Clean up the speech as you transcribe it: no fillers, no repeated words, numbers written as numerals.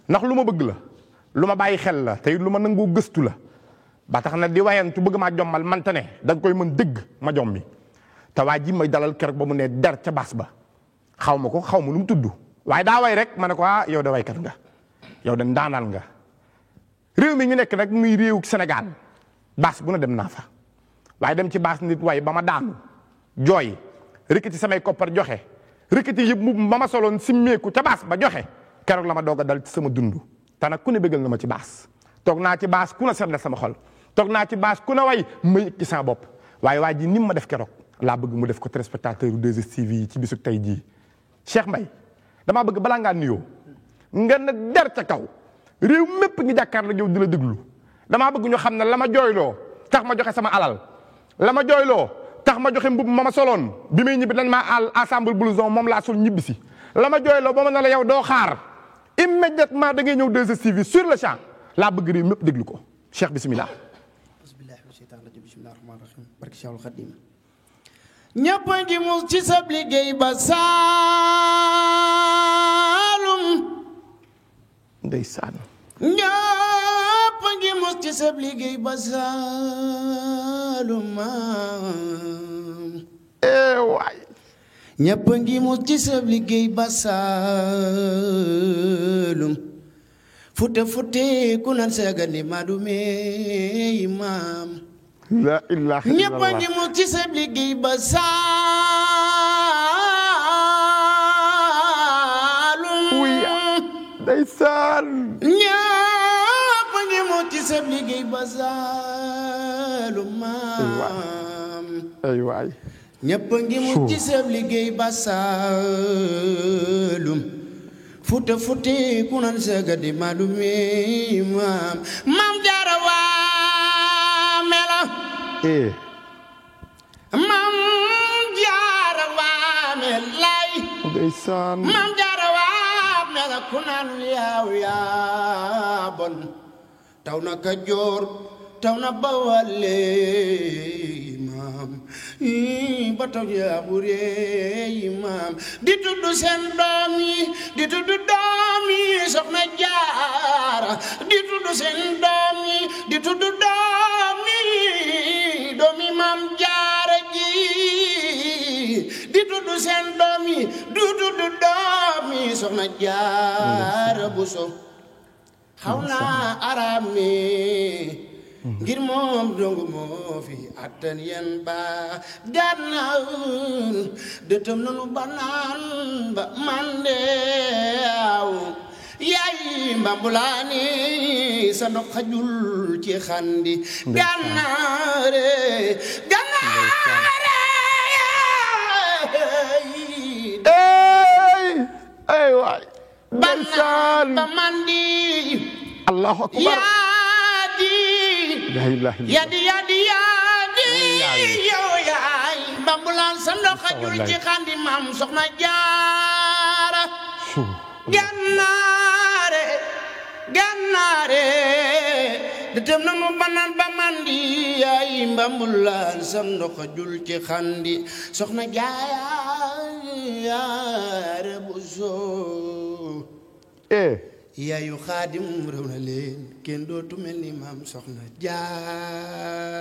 ndax lu ma bëgg la lu ma bàyyi xel la tey lu ma nangoo gëstu la ba tax na di wayantu bëgg maa jommal mante ne da nga koy mën dëgg ma jom mi te waa ji may dalal keroog ba mu ne der ca baas ba xaw ma ko xaw ma nu mu tudd waaye daa way rek ma ne ko yow da waykat nga yow da ndaanal nga réew mi ñu nekk nag muy réew Sénégal baas bu na dem naa fa waaye dem ci baas nit way ba ma daanu jooy rëkkati samay koppar joxe rëkkati yëpp mu ba ma soloon simmeeku ca baas ba joxe keroog la ma doog a dal ci sama dund te nag ku ne bëggal na ma ci baas toog naa ci baas ku ne seddal sama xol toog naa ci baas ku ne way ma yëg ci sama bopp waaye waa ji ni ma def keroog laa bëgg mu def ko téléspectateur u 2STV yi ci bisu tey jii Cheikh Mbaye damaa bëgg balaa ngaa nuyoo nga na der ca kaw réew mépp ngi jàkkaar la yow di la déglu damaa bëgg ñu xam ne la ma jooyloo tax ma joxe sama alal la ma jooyloo tax ma joxe mbubb ma soloon bi may ñibbi dañ maa àll ensemble blouson moom laa sol ñibbi si la ma jooyloo ba ma ne la yow doo xaar immédiatement da ngay ñëw 2STV sur le champ laa bëgg réew mépp déglu ko Cheikh bismillah bismillahi mina shaytaani rajim bismillahi rahmaani rahim barki Cheikhul Khadim ñëpp a ngi mus ci sab liggéey ba Saalum ndeysaan ñëpp a ngi mus ci sab liggéey ba Saalum waay ñëpp a ngi mus ci sab liggéey ba Saalum fute fute ku nan seegandi madu meey maam la ilaha illallah ñëpp a ngi mus ci sab liggéey ba ndeysaan ñëpp a ngi mus ci sab liggéey ba Saalum maam ay waay ñëpp a ngi mus ci sab liggéey ba Saalum fute fute ku nan sega di madu mi maam maam jaara waa mela maam jaara waa melay ndeysaan maam jaara waa mela ku nan yaaw yaa bon taw na Kajoor taw na Bawale maam ba taw yaa buree maam di tudd seen doom yi di tudd doom yi Soxna Jaara di tudd seen doom yi di tudd doom yi doomi maam Jaara ji di tudd seen doom yi di tudd doom yi Soxna Jaara Buso xaw naa arame ngir moom dong moo fi attan yen ba gànnaaw dëtëm nanu ba naan ba mandeew yaay mbambulaani sa ndox xajul ci xandi gànnaare gànnaare ay waay ba naan ba mandi allahu akbar yadi yow yaay mbambulaan sa ndox xajul ci xandi maam Soxna Jaara gànnaare de tem na mu banaan ba mandi yaay mbambulaan sa ndox xajul ci xandi Soxna Jaara Buso yaayu Xaadim raw na leen kenn dootu mel ni maam Soxna Jaara